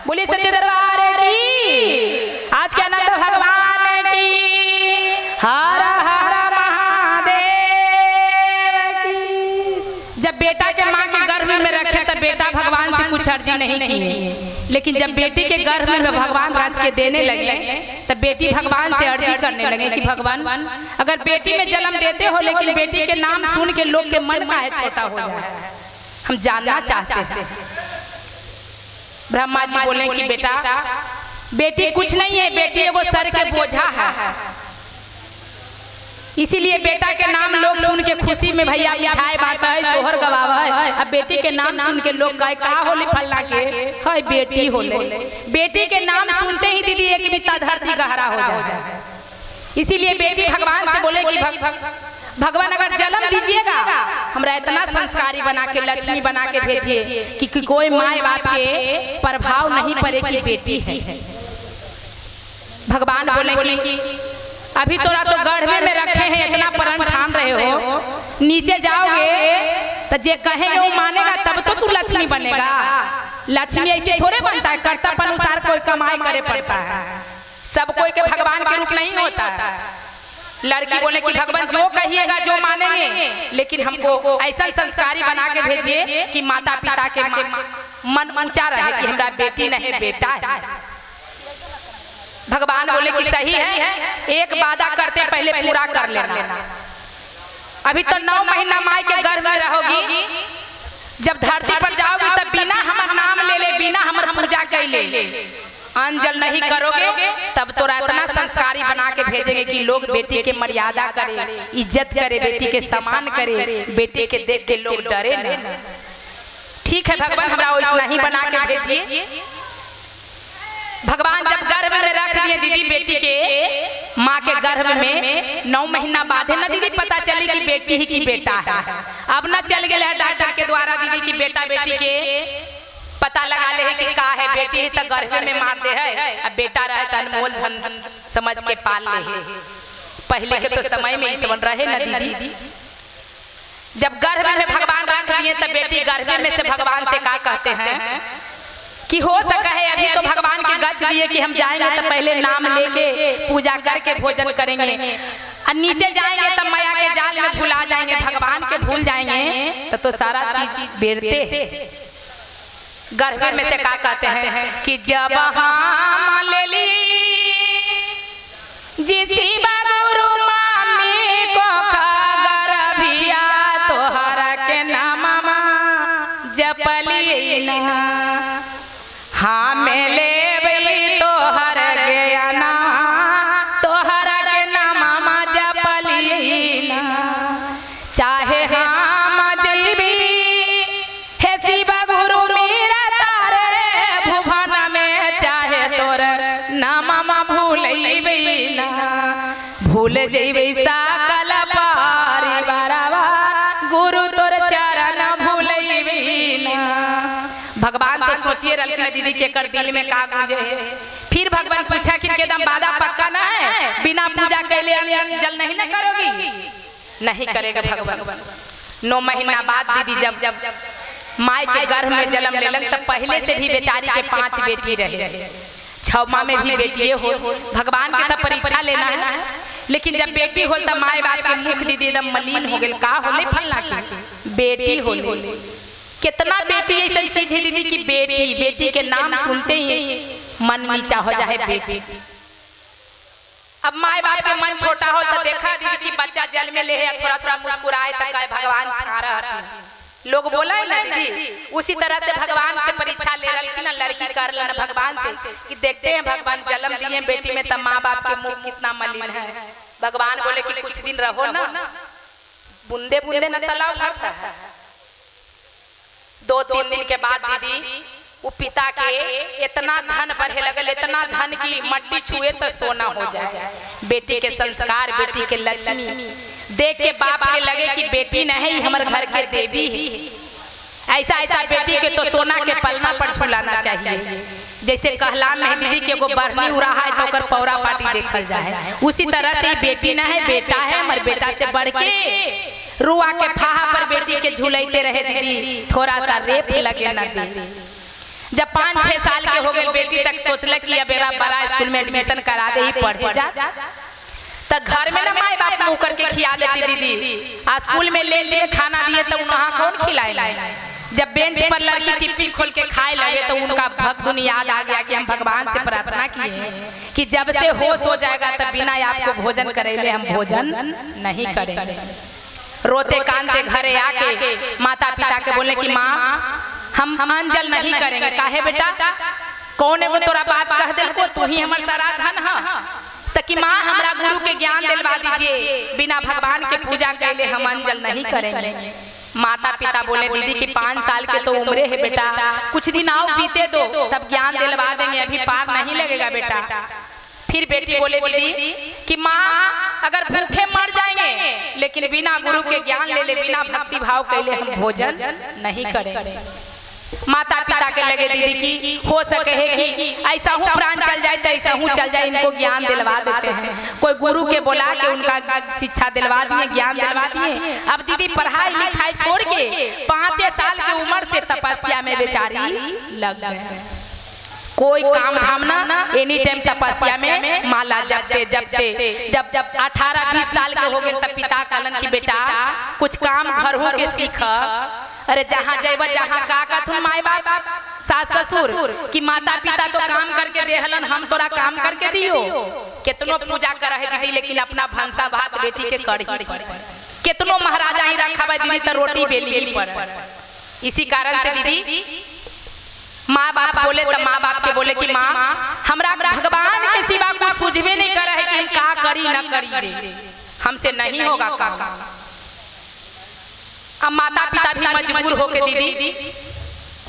बोलिए सच्चे दरबार की, आज के आनंद भगवान की, हर हर महादेव की। जब बेटा के माँ के गर्भ में रखे तब बेटा भगवान से कुछ अर्जी नहीं की, लेकिन जब बेटी के गर्भ में भगवान राज के देने लगे तब बेटी भगवान से अर्जी करने लगे कि भगवान अगर बेटी में जन्म देते हो लेकिन बेटी के नाम सुन के लोग के मन का है छोटा हो जाए, हम जानना चाहते हैं। ब्रह्मा जी बोले कि बेटा बेटी कुछ नहीं है, बेटी एगो सर के बोझा है, इसीलिए बेटा के नाम लोग सुन के खुशी में भैया मिठाई बांटा है, सोहर गवावा है। अब बेटी के नाम सुन के लोग कहे का होले फल्ला के, हाय बेटी होले। बेटी के नाम सुनते ही दीदी एक बित्ता धरती गहरा हो जाए। इसीलिए बेटी भगवान से बोले कि भगवान अगर जन्म दीजिएगा हमरा इतना संस्कारी बना के लक्ष्मी बना के भेजिए कि कोई माए बाप के प्रभाव नहीं पड़े कि बेटी है। भगवान बोले कि अभी तोरा तो गर्भ में रखे हैं, इतना प्रण ठान रहे हो, नीचे जाओगे तो जे कहेंगे वो मानेगा तब तो तू लक्ष्मी बनेगा। लक्ष्मी ऐसे थोड़े बनता है, कर्तव्य अनुसार कोई कमाई करे पड़ता है, सब कोई के भगवान के रूप नहीं होता। लड़की बोले कि भगवान जो कहिएगा जो मानेंगे, लेकिन हमको ऐसा संस्कारी बना के भेजिए कि माता पिता के मन ऊंचा रहे कि हमारा बेटी नहीं बेटा है। भगवान बोले कि सही है, एक वादा करते पहले पूरा कर लेना। अभी तो 9 महीना माई के गर्भ में रहोगी, जब धरती पर जाओगी तब बिना हमार नाम ले ले, बिना हमार पूजा कैले अंजल नहीं करोगे तब तो इतना संस्कारी बना के भेजेंगे कि लोग बेटी के मर्यादा करे, इज्जत करे, बेटी के सम्मान करे, बेटी के देख के लोग डरे ना। ठीक है भगवान हमरा वैसा नहीं बना के भेजिए। भगवान जब गर्भ में रख दिए दीदी बेटी के माँ के गर्भ में 9 महीना बाद है ना दीदी पता चली कि बेटी ही की बेटा है। अब न चल गए है डॉक्टर के द्वारा दीदी की बेटा बेटी के पता लगा ले कि का है, बेटी ही तो गर्भ में मार दे है, अब बेटा रहे तो अनमोल धन समझ के पाल ले। पहले के तो समय में इस बन रहे ना दीदी। जब गर्भ में भगवान रख दिए तब बेटी गर्भ में से भगवान से का कहते हैं कि हो सका है अभी तो भगवान के गच दिए कि हम जाएंगे तो पहले नाम लेके पूजा करके भोजन करेंगे, और नीचे जाएंगे तब माया के जाल में भुला जाएंगे, भगवान के भूल जाएंगे तो सारा चीज बेरते। गर्भ में से का कहते हैं कि जब हम ले ली जिसी गुरु मामी को गर्भिया तोहरा के नाम जपली ना, हाँ मैं ले तोहर गया ना, तोहर के नाम जपली ना, चाहे हम जीबी हे शिव गुरु मेरा तारे भुवन में, चाहे तोर नाम भूलैबी ना, भूल जैबी सकल परिवारवा गुरु तोर चरण भूलैबी ना। भगवान तो सोचिए रलखिन दीदी के कर दिल में का गूंजे है। फिर भगवान पूछा कि एकदम वादा पक्का ना है, बिना पूजा कैले जल नहीं ना करोगी? नहीं करेगा भगवान। 9 महीना बाद दीदी जब माई के गर्भ में जन्म लेलन तब पहले से भी बेचारी के 5 बेटी रहे, 6 माह में भी बेटिए हो। भगवान के तब परीक्षा लेना है, लेकिन जब बेटी हो तब माए बाप के मुख दीदी एकदम मलिन हो गए, का होले फलना की बेटी होले। कितना बेटी ऐसी चीज है दीदी की बेटी, बेटी के नाम सुनते ही मन नीचा हो जाए बेटी। अब माए बाप के मन छोटा हो तो देखा दीदी की बच्चा जल में ले है थोड़ा थोड़ा मुस्कुराए तो कहे भगवान छा रहा, लोग बोला है ना दीदी। उसी तरह से भगवान से परीक्षा ले रही ना लड़की कर लेना भगवान से कि देखते हैं भगवान जन्म दिए बेटी में तब माँ बाप के मुख कितना मलिन है। भगवान बोले कि कुछ दिन रहो ना, बूंदे बूंदे न तालाब भरता है। 2-3 दिन के बाद दीदी वो पिता के इतना धन बढ़े लगल, इतना धन की मट्टी छुए तो सोना हो जाए। बेटी के संस्कार, बेटी के लक्ष्मी देख के बाप के लगे कि बेटी नहीं हमारे घर के देवी है। ऐसा ऐसा बेटी के तो सोना के पलना पर झुलाना चाहिए। जैसे कहलान में दीदी के एगो बढ़नी उड़ा है तो ओकर पौरा पाटी देखल जाए, उसी तरह से बेटी ना है बेटा है, हमारे बेटा से बढ़ के रुआ के फाहा पर बेटी के झुलते रहे दीदी, थोड़ा सा रेप लगे ना दीदी। जब 5-6 साल के हो गए बेटी तक सोचल कि अब मेरा बड़ा स्कूल में एडमिशन करा दे ही पढ़े जा। तो घर में ना माए बाप मुँह करके खिया देती दीदी, आ स्कूल में ले लिए खाना दिए तो वहाँ कौन खिलाए। जब बेंच पर लड़की टिफिन खोल के खाए लगे तो उनका भक्त याद आ गया कि हम भगवान से प्रार्थना किए कि जब से होश हो जाएगा तब बिना आपको भोजन करेले हम भोजन नहीं करेंगे। रोते कानते घरे आके माता पिता के बोले कि माँ हम अंजल नहीं करेंगे। काहे बेटा, कौन एगो तोरा बात कह दिल को, तू ही हमार सारा धन है। तो कि माँ हमरा गुरु के ज्ञान दिलवा दीजिए, बिना भगवान के पूजा कैले हम अंजल नहीं करेंगे। माता पिता बोले दीदी कि 5 साल के तो उम्र है बेटा, कुछ दिन आओ बीते दो तब ज्ञान दिलवा देंगे, अभी पार नहीं लगेगा बेटा। फिर बेटी बोले दीदी कि माँ अगर भूखे मर जाएंगे लेकिन बिना गुरु के ज्ञान ले ले, बिना भक्ति भाव के हम भोजन नहीं करेंगे। माता पिता के लगे दीदी की हो सके है कि ऐसा हूँ प्राण चल जाए तो ऐसा हूँ चल जाए, इनको ज्ञान दिलवा देते हैं। कोई गुरु के बुला के उनका शिक्षा दिलवा दिए, ज्ञान दिलवा दिए। अब दीदी पढ़ाई लिखाई छोड़ के 5 साल के उम्र से तपस्या में बेचारी लग गए। कोई काम धाम ना, एनी टाइम तपस्या में माला जपते जपते। जब जब 18-20 साल के हो गए तब पिता कहलन कि बेटा कुछ काम घर हो के सीख। अरे जहाँ जाइब जहाँ का कहथुन माए बाप सास ससुर कि माता पिता तो काम करके देहलन, हम तोरा काम करके दियो। कितनो पूजा कर है दीदी लेकिन अपना भंसा भात बेटी के कर ही, कितनो महाराजा ही रखा दीदी तो रोटी बेली ही पर। इसी कारण से दीदी माँ बाप बोले तो माँ बाप के बोले कि माँ हमरा भगवान के सिवा कुछ सूझबे नहीं कर है कि हम का करी न करी, हमसे नहीं होगा का। अब माता पिता भी मजबूर होके दीदी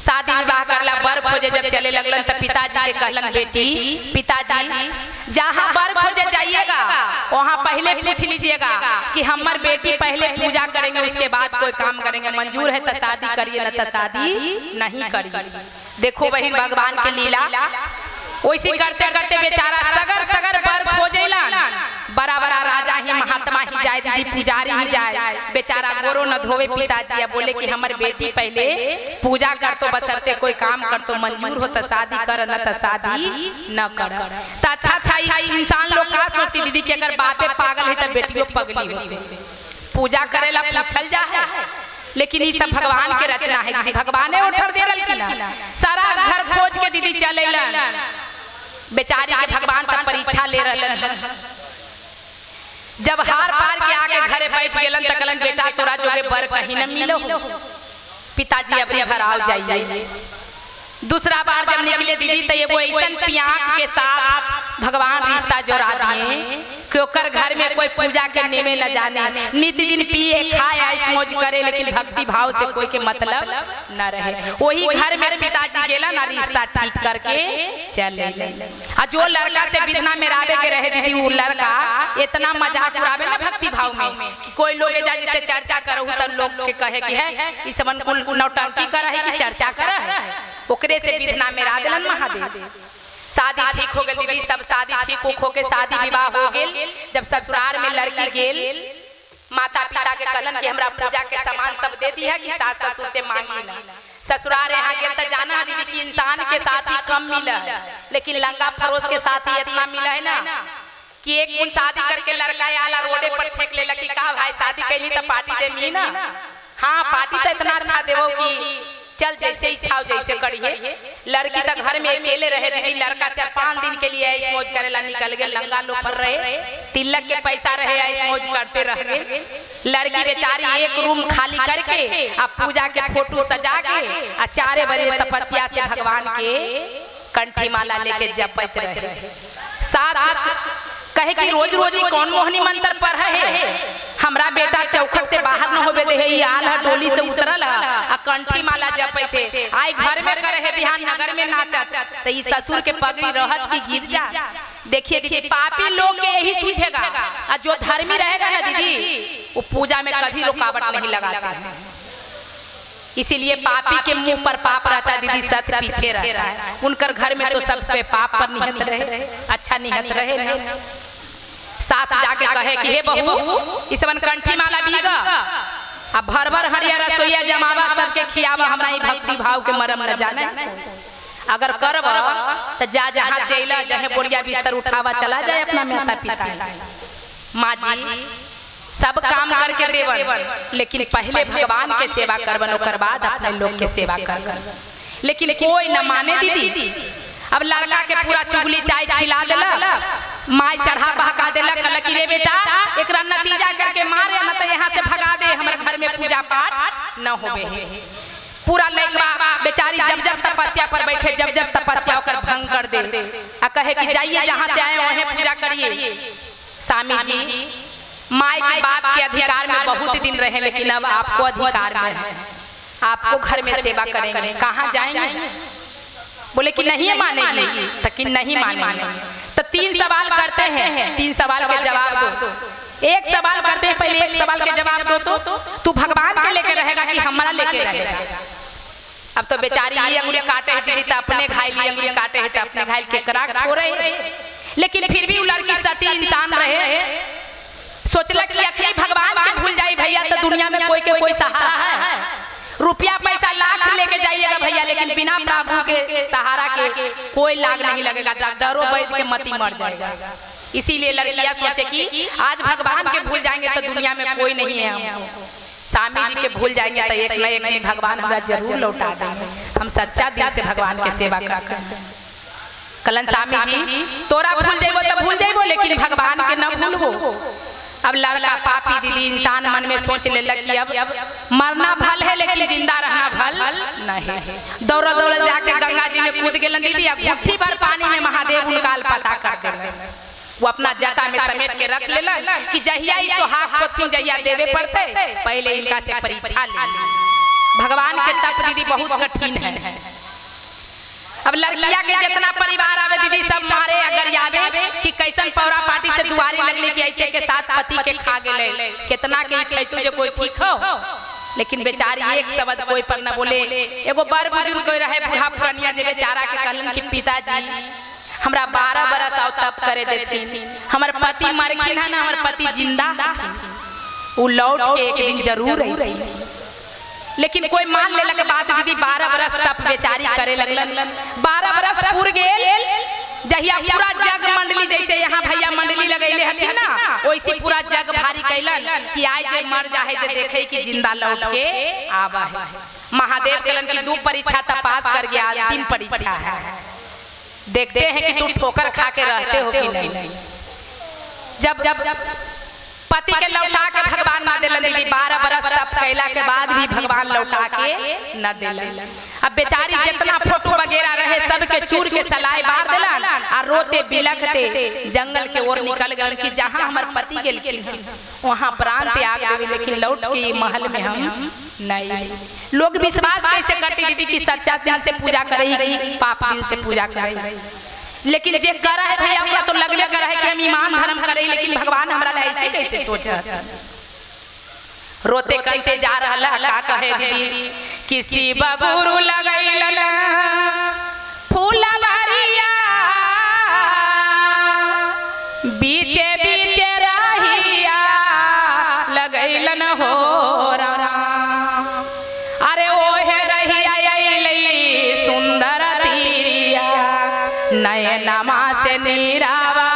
शादी विवाह करला। बर खोजे जब चले लगलन तब पिताजी के कहलन बेटी पिताजी जहाँ बर खोजे जाइएगा वहाँ पहले पूछ लीजिएगा कि हमार बेटी पहले पूजा करेंगे उसके बाद कोई काम करेंगे, मंजूर है तो शादी करिए न तो शादी नहीं करिए। देखो बहन भगवान के लीला, वैसे करते करते बेचारा सगर सगर बर खोजेलन, बड़ा बड़ा राजा ही महात्मा ही जाए दीदी, पुजारी ही जाए, बेचारा गोरो न धोवे पिताजी बोले कि हमार बेटी पहले पूजा कर तो बसरते कोई काम कर तो मंजूर हो तो शादी कर न तो शादी न कर। तो अच्छा अच्छा इंसान लोग का सोचती दीदी कि अगर बापे पागल है तो बेटियों पगली होती, पूजा करेला पूछल जा है। लेकिन ये सब भगवान के रचना है दीदी, भगवान ने उठर दे रल ना। सारा घर खोज के दीदी चले बेचारी के भगवान तक परीक्षा ले रहलन। जब हार पार के आके घरे बैठ गेलन त कहलन बेटा तोरा जोगे बर कहीं न मिलो, पिताजी अपने घर आओ जाइए। दूसरा बार जब निकले दीदी तो एगो ऐसन पियाक के साथ भगवान रिश्ता जोड़ा दिए कि ओकर घर में कोई पूजा के नेमे न जाने, नित दिन पिए खाए ऐश मौज करे लेकिन भक्ति भाव से कोई के मतलब न रहे। वही घर में पिताजी गेला ना रिश्ता ठीक करके चले। आ जो लड़का से विधना में रावे के रहे दीदी वो लड़का इतना मजाक उड़ावे ना भक्ति भाव में कि कोई लोग जा जिससे चर्चा करो तो लोग के कहे कि है इस मन नौटंकी कर है कि चर्चा कर है, ओकरे से विधना में रा दिलन महादेव। शादी ठीक हो गई दीदी, सब शादी ठीक हो के शादी विवाह हो गेल। जब ससुराल में लड़की गेल माता पिता के कहलन कि हमरा पूजा के सामान सब दे दी है कि सास ससुर से मांगी ना। ससुराल यहाँ गेल तो जाना दीदी कि इंसान के साथ ही कम मिला है लेकिन लंगा फरोश के साथ ही इतना मिला है ना कि एक दिन शादी करके लड़का आला रोडे पर छेक ले कि कहा भाई शादी कैली तो पार्टी दे ना। हाँ पार्टी तो इतना अच्छा देवो कि चल जैसे इच्छा हो जैसे करिए। लड़की तो घर में अकेले रहे दीदी, लड़का 4-5 दिन के लिए ऐश मौज करेला निकल गए, लंगा लो पर रहे, तिलक के पैसा रहे, ऐश मौज करते रह गए। लड़की बेचारी एक रूम खाली करके आ पूजा के फोटो सजा के आ 4 बजे तपस्या से भगवान के कंठी माला लेके जपत रहे। साथ कहे कि रोज रोज ही कौन मोहनी मंत्र पढ़ है, हमरा बेटा चौखट से बाहर न होबे दे, आल है डोली से उतरल है आ कंठी माला जपे थे, आई घर में करे है बिहान नगर में नाचा तो ई ससुर के पगड़ी रहत की गिर जा। देखिए दीदी पापी लोग के यही सूझेगा आ जो धर्मी रहेगा ना दीदी वो पूजा में कभी रुकावट नहीं लगाता है। इसीलिए पापी के मुंह पर पाप रहता है दीदी, सत पीछे रहता है। उनकर घर में तो सब पे पाप पर निहत रहे, अच्छा निहत रहे। सास जाके कहे कि हे बहू इस मन कंठी माला बीगा आ भर भर हरिया रसोईया जमावा सबके खियावा, हमरा ई भक्ति भाव के मरम न जाने। अगर करब तो जा जहाँ से अइला जहे बोरिया बिस्तर उठावा चला जाए अपना माता पिता। माँ जी सब काम करके देवन, लेकिन पहले भगवान के सेवा करवन, ओकर बाद अपने लोग के सेवा करवन। लेकिन कोई न माने दीदी। अब लड़का के पूरा चुगली चाय खिला देला, माई चढ़ा बहका देला, कहलक कि रे बेटा एकरा नतीजा करके मारे न तो यहाँ से भगा दे, हमारे घर में पूजा पाठ न होवे। पूरा लड़का बेचारी जब जब तपस्या पर बैठे, जब जब तपस्या होकर भंग कर दे आ कहे कि जाइए जहाँ से आए वहीं पूजा करिए। स्वामी जी माई के बाप के अधिकार में बहुत दिन रहे, लेकिन अब आपको अधिकार में है, आपको घर में सेवा करेंगे, कहाँ जाएंगे? बोले कि नहीं मानेगी, तो कि नहीं मानेगी। तो 3 सवाल करते हैं, 3 सवाल के जवाब दो। एक सवाल करते हैं, पहले एक सवाल के जवाब दो तो तू भगवान के लेके रहेगा कि हमारा लेके रहेगा? अब तो बेचारी ये अंगुली काटे है दीदी, तो अपने घायल, ये अंगुली काटे है तो अपने घायल, केकरा छोड़े। लेकिन फिर भी वो लड़की सती इंसान रहे, सोचला कि अखनी भगवान के भूल जाई भैया तो दुनिया में कोई के कोई सहारा है। रुपया पैसा लाख लेके जाइएगा भैया, लेकिन बिना प्रभु के सहारा के कोई लाग नहीं लगेगा, डरो बैठ के मती मर जाएगा। इसीलिए लड़कियां सोचे कि आज भगवान के भूल जाएंगे तो दुनिया में कोई नहीं है हमको, स्वामी जी के भूल जाएंगे तो एक न एक दिन भगवान हमारा जरूर लौटा देंगे, हम सच्चा दिल से भगवान के सेवा करते। कलन स्वामी जी तोरा भूल जाइबो तो भूल जाइबो, लेकिन भगवान के न भूलबो। अब लड़का पापी दीदी इंसान मन में सोच ले कि अब मरना भल है लेकिन जिंदा रहना भल नहीं। दौड़ दौड़ जाके गंगा जी में कूद गेलन दीदी, गुट्ठी भर पानी में महादेव उनका पता कर देलन। वो अपना जटा में समेट के रख लेलन कि जहिया ई सोहाग होथिन जहिया देवे पड़ते पहले इनका से परीक्षा ले। भगवान के तप दीदी बहुत कठिन है। अब लड़किया के जितना परिवार आवे दीदी सब मारे अगर आवे कि कैसन पौरा पार्टी से दुआरी लगले कि ऐते के साथ पति के खा गेले, कितना के खैतु जो कोई ठीक हो। लेकिन बेचारी एक शब्द कोई पर न बोले। एगो बड़ बुजुर्ग कोई रहे बूढ़ा पुरनिया जे बेचारा के कहलन कि पिताजी हमरा 12 बरस आओ तप करे देथिन, हमर पति मरखिन है ना हमर पति जिंदा हथिन, उ लौट के एक दिन जरूर अइथिन। लेकिन कोई मान लेला के बाद दीदी 12 बरस तप बेचारी करे लगलन। 12 बरस पूर गेल, जहिया पूरा जग मंडली जैसे यहाँ भैया मंडली लगैले हथिन ना, वैसे पूरा जग भारी कैलन कि आय जे मर जाहे जे देखे कि जिंदा लौट के आवा है। महादेव कहलन कि 2 परीक्षा त पास कर गया, अंतिम परीक्षा है, देखते हैं कि तू ठोकर खा के रहते हो कि नहीं। जब जब पति के लौटा के भगवान ना दिलन दीदी, 12 बरस तप कैला के बाद भी भगवान लौटा के न दिलन। अब बेचारी जितना फोटो वगैरह रहे सबके चूर के सलाई बार दिलन आ रोते बिलखते जंगल के ओर निकल गए कि जहाँ हमार पति गेलखिन वहाँ प्राण त्याग देवे, लेकिन लौट के महल में हम नहीं। लोग विश्वास कैसे करते दीदी कि सच्चा दिल से पूजा करे, पाप दिल से पूजा करे। लेकिन जे करा है भैया उनका तो लगबे करा है कि हम ईमान धर्म करे, लेकिन भगवान हमरा ला ऐसे कैसे सोचा। रोते कहते जा रहा का कहे दीदी किसी बगुरु लगैलन फूलबारिया बीचे बीचे रहिया लगैलन हो राम। अरे ओहे रहिया अइलै सुंदर तीरिया नयनमा से नीरावा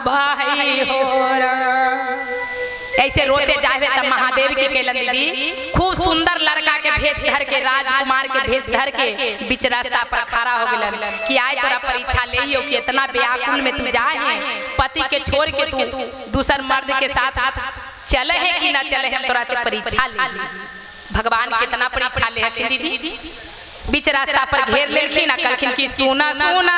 बहई हो राम। ऐसे रोते जावे तब महादेव के केलन दीदी खूब सुंदर लड़का के भेष धर के, राजकुमार के भेष धर के बीच रास्ता पर खड़ा हो गेलन कि आय तोरा परीक्षा ले कि इतना व्याकुल में तू जाए है, पति के छोड़ के तू दूसर मर्द के साथ चले है कि ना चले, हम तोरा से परीक्षा ले। भगवान कितना परीक्षा ले हथिन दीदी। बीच रास्ता पर घेर लेलखिन आ कहलखिन कि सुना सुना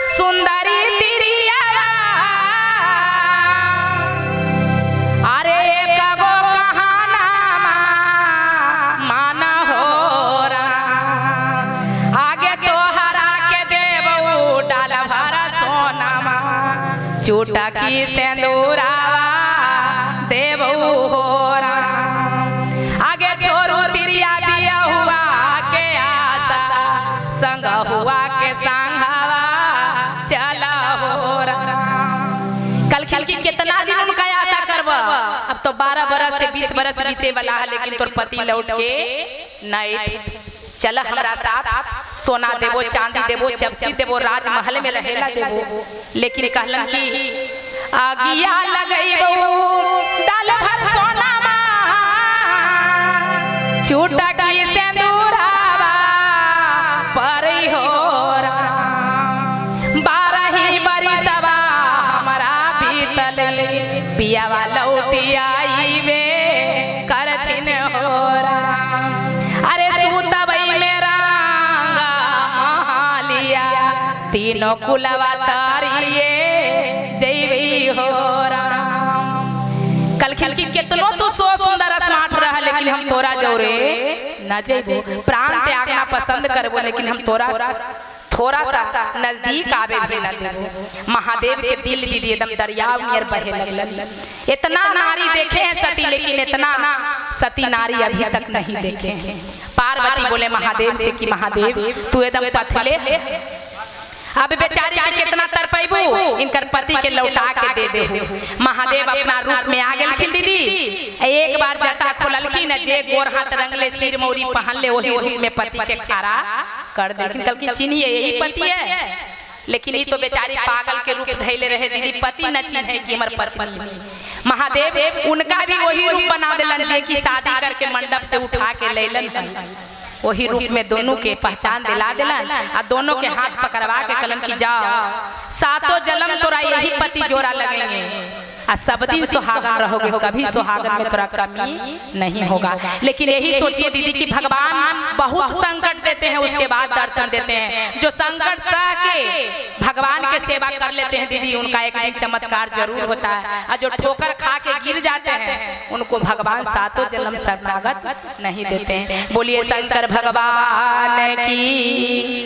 सुंदरी तिरिया, अरे एक गो कहाना माना हो राम, आगे तो हरा के देबऊ डाल भरा सोनामा चूटा की सिंदूरावा देबऊ हो राम। आगे छोरू तिरिया बिया हुआ के आशा संग हुआ के संघावा चला हो राम। कल खिल की कितना दिन उनका आशा करब, अब तो 12 बरस से 20 बरस बीते वाला है, लेकिन तोर पति लौट के नहीं। चल हमरा साथ सोना देबो, चांदी देबो, चपसी देबो, राजमहल में रहेला देबो, लेकिन कहलन कि आगिया लगइबो डाल भर सोना मा चूटा की सिंदूरावा परई हो राम। 12 ही बरिसवा हमरा बीतल पियावा लौटी आईबे करथिन हो राम। अरे सुतबई में रांगा महालिया तीनों कुलवा तारिये जइबी हो राम। कल की कितनो तू सो सुंदर स्मार्ट रहा, लेकिन हम तोरा जोरे न जइबो। प्राण त्यागना पसंद करबो, लेकिन हम तोरा थोड़ा सा नजदीक आवे भी न देबो। महादेव के दिल दीदी एकदम दरिया नियर बहे लगलन। इतना नारी देखे हैं सती, लेकिन इतना सती नारी अभी तक नहीं देखे हैं। पार्वती बोले महादेव से कि महादेव तू एकदम पथले, अब बेचारी के कितना तरपैबू, इनकर पति के लौटा के दे दे। महादेव अपना रूप में आ गेलखिन दीदी। एक बार जटा खोललखिन, जे गोर हाथ रंगले सिर मौरी पहनले वही रूप में पति के खड़ा कर देलखिन। कल चिन्हिए यही पति है, लेकिन ये तो बेचारी पागल के रूप धैले रहे दीदी, पति न चिन्हे कि हमर पति। महादेव उनका भी वही रूप बना दिलन जे की शादी करके मंडप से उठा के लैलन, वही रूप में दोनों के पहचान दिला दिलन आ दोनों के हाथ पकड़वा के कलन की जाओ सातों जन्म तोरा यही पति जोड़ा लगेंगे आ सब दिन सुहागन रहोगे, कभी सुहागन में तोरा कमी नहीं होगा। लेकिन यही सोचिए दीदी कि भगवान बहुत संकट देते हैं, उसके बाद दर्शन देते हैं। जो संकट सह के भगवान के सेवा कर लेते हैं दीदी, उनका एक दिन चमत्कार जरूर होता है। और जो ठोकर खा के गिर जाते हैं उनको भगवान सातों जन्म शरणागत नहीं देते हैं। बोलिए शंकर भगवान की।